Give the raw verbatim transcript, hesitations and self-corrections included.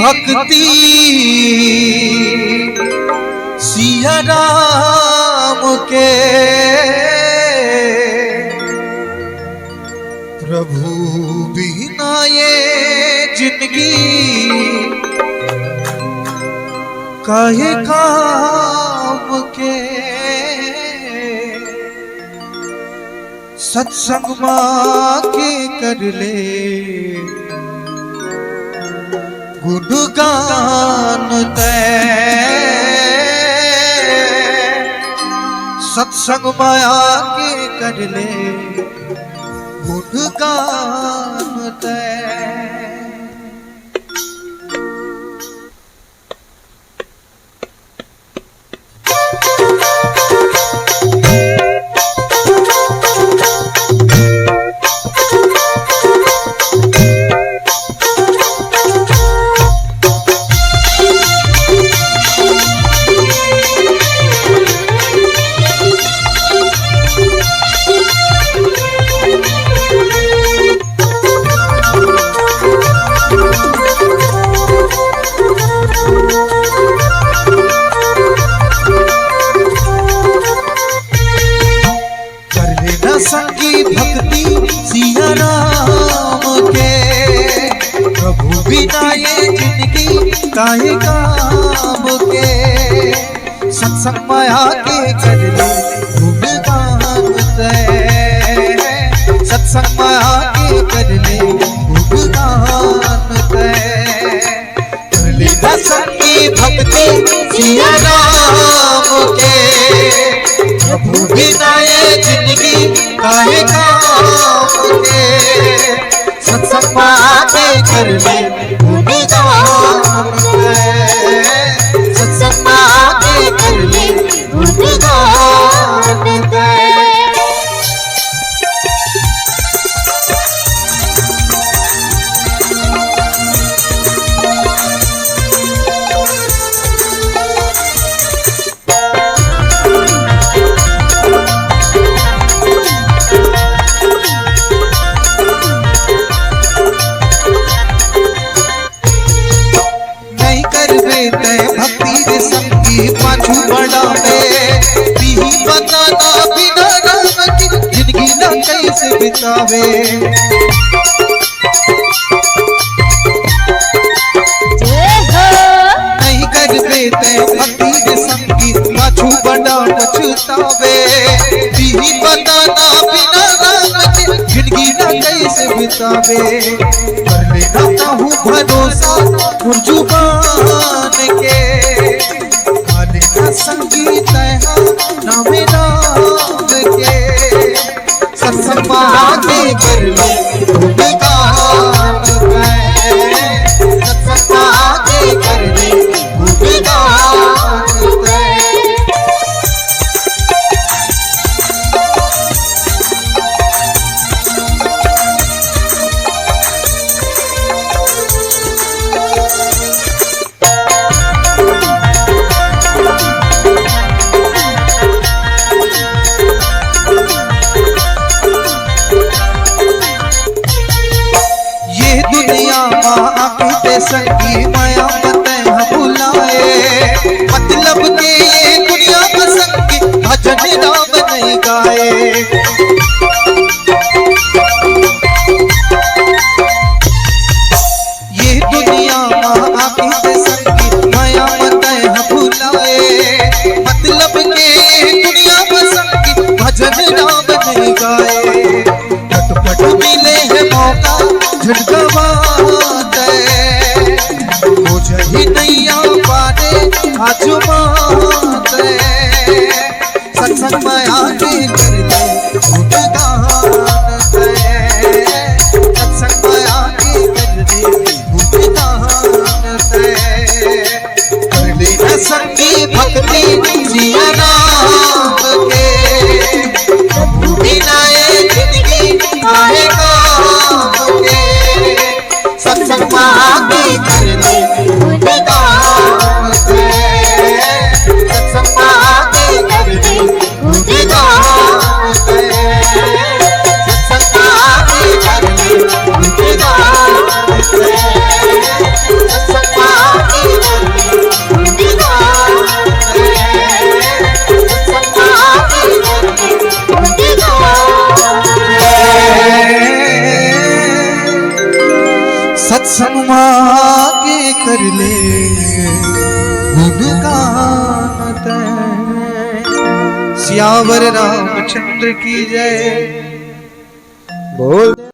भक्ति सिया राम के, प्रभु बिना ये जिंदगी काहे काम के। सत्संग मा के कर ले गुणगान तै, सत्संग मा आके कर ले गुणगान तै। कर लेना संगी भक्ति सिया राम के, प्रभु बिना ये जिंदगी काहे काम के। सत्संग मा आके कर ले गुणगान तै, सत्संग मा आके कर ले गुणगान तै। कर ले ना संगी भक्ति सिया राम के, प्रभु बिना ये जिंदगी काहे काम के। सत्संग मा आके कर ले गुणगान तै, सत्संग मा आके कर ले गुणगान तै। नहीं करबे तै भक्ति रे संगी, पाछू पड़ावे। पीही बताना बिना राम के, जिंदगी ला कैसे बितावे। जय हो। नहीं करबे तै भक्ति रे संगी, पाछू बड़ा पछतावे। पीही बताना बिना राम के, जिंदगी ला कैसे बितावे। कर लेना ताहू भरोसा मोर जुबान के, खा लेना संगी तै हा नाम राम के। सत्संग मा आके कर ले गुणगान तै, सत्संग मा आके कर ले गुणगान तै। ये दुनिया मा आके तै संगी मया मा तै हा भुलाए, मतलब के ये दुनिया मा संगी भजन राम नहीं गाए। ये दुनिया मा आके तै संगी मया मा तै हा भुलाए, मतलब के दुनिया मा संगी भजन राम नहीं गाए। फटफट मिले है मौका झटकवा तै, हो जाही नैया पारे आजमा तै। सत्संग मा आके कर ले गुणगान तै, सत्संग मा आके कर ले गुणगान तै। कर लेना संगी भक्ति सिया राम के, प्रभु बिना ये जिंदगी काहे काम के। सत्संग मा आके कर ले गुणगान तै, सत्संग मा आके कर ले गुणगान तै, सत्संग मा आके कर ले गुणगान तै, सत्संग मा सनमा के कर ले गुणगान तैं। सियावर रामचंद्र की जय। बोल।